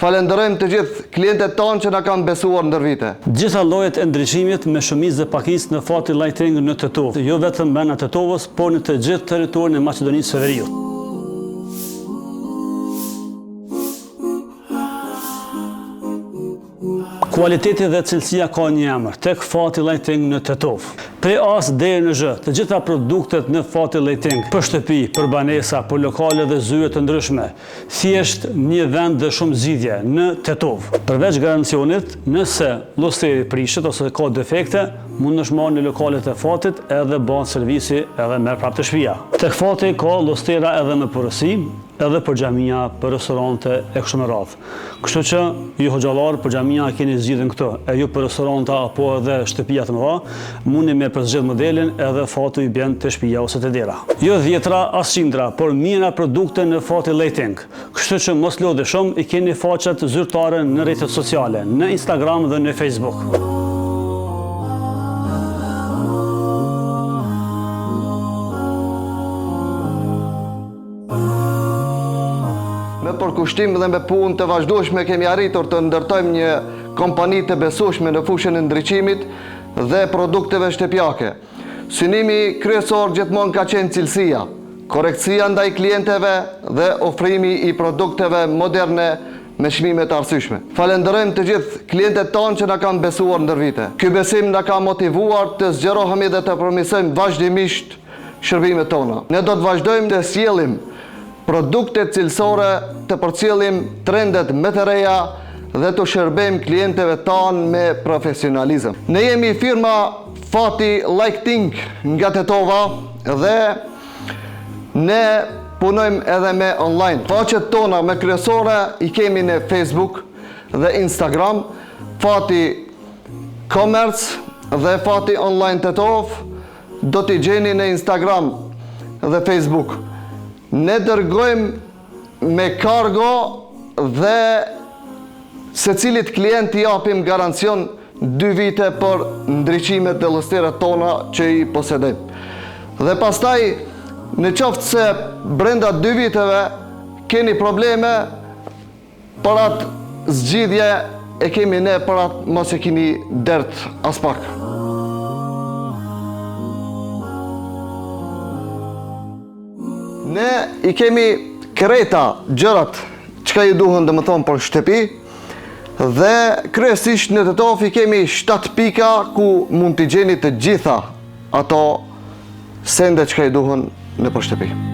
Falenderojmë të gjithë klientët tanë që na kanë besuar ndër vite. Gjitha llojet e ndriçimit me shumicë dhe pakicë në Fati Lighting në Tetovë, jo vetëm brenda Tetovës, por në të gjithë territorin e Maqedonisë së Veriut. Kualiteti dhe cilësia ka një emër, tek Fati Lighting në Tetovë. Prej A-s deri në Zh, të gjitha produktet në Fati Lighting, për shtëpi, për banesa, për lokale dhe zyre të ndryshme. Thjesht një vend dhe shumë zgjidhje, në Tetovë. Përveç garancionit, nëse llosteri prishet ose ka defekte, mundesh marrë në lokalet e Fatit edhe bahet servisi edhe merr prapë te shtëpia. Tek Fati ka llostera edhe me porosi, edhe për xhamia, për restorante e kështu me radhë. Kështu që ju hoxhallarë për xhamia e keni zgjidhjen këtu, e ju për restoranta apo edhe shtëpia të mëdha, mundni me përzgjedh modelin edhe Fati ju bjen te shtëpia ose te dera. Jo dhjetra, as qindra, por mijëra produkte në Fati Lighting. Kështu që mos lodhi shumë, i keni faqet zyrtare në rrjetet sociale, në Instagram dhe në Facebook. Me përkushtim dhe me punë të vazhdueshme kemi arritur të ndërtojmë një kompani të besueshme në fushën e ndriçimit dhe produkteve shtëpiake. Synimi kryesor gjithmonë ka qenë cilësia, korrektësia ndaj klientëve dhe ofrimi i produkteve moderne me çmime të arsyeshme. Falenderojmë të gjithë klientët tanë që na kanë besuar ndër vite. Ky besim na ka motivuar të zgjerohemi dhe të përmirësojmë vazhdimisht shërbimet tona. Ne do të vazhdojmë të sjellim produkte cilësore, të përcjellim trendet më të reja dhe t'u shërbejmë klientëve tanë me profesionalizëm. Ne jemi firma Fati Lighting nga Tetova dhe ne punojmë edhe me online. Faqet tona më kryesore i kemi në Facebook dhe Instagram, Fati Commerce dhe Fati Online Tetovë, Do t'i gjeni në Instagram dhe Facebook. Ne dërgojmë me kargo dhe secilit klient i japim garancion 2 vite për ndriçimet dhe llosteret tona që i posedojmë. Dhe pastaj, në qoftë se brenda 2 viteve keni probleme, Për atë zgjidhje e kemi ne për atë mos e kini dert aspak. Ne i kemi krejta gjërat çka ju duhen domethonë për shtëpi dhe kryesisht në Tetovë i kemi 7 pika ku mund t'i gjeni të gjitha ato sende çka i duhen nëpër shtëpi.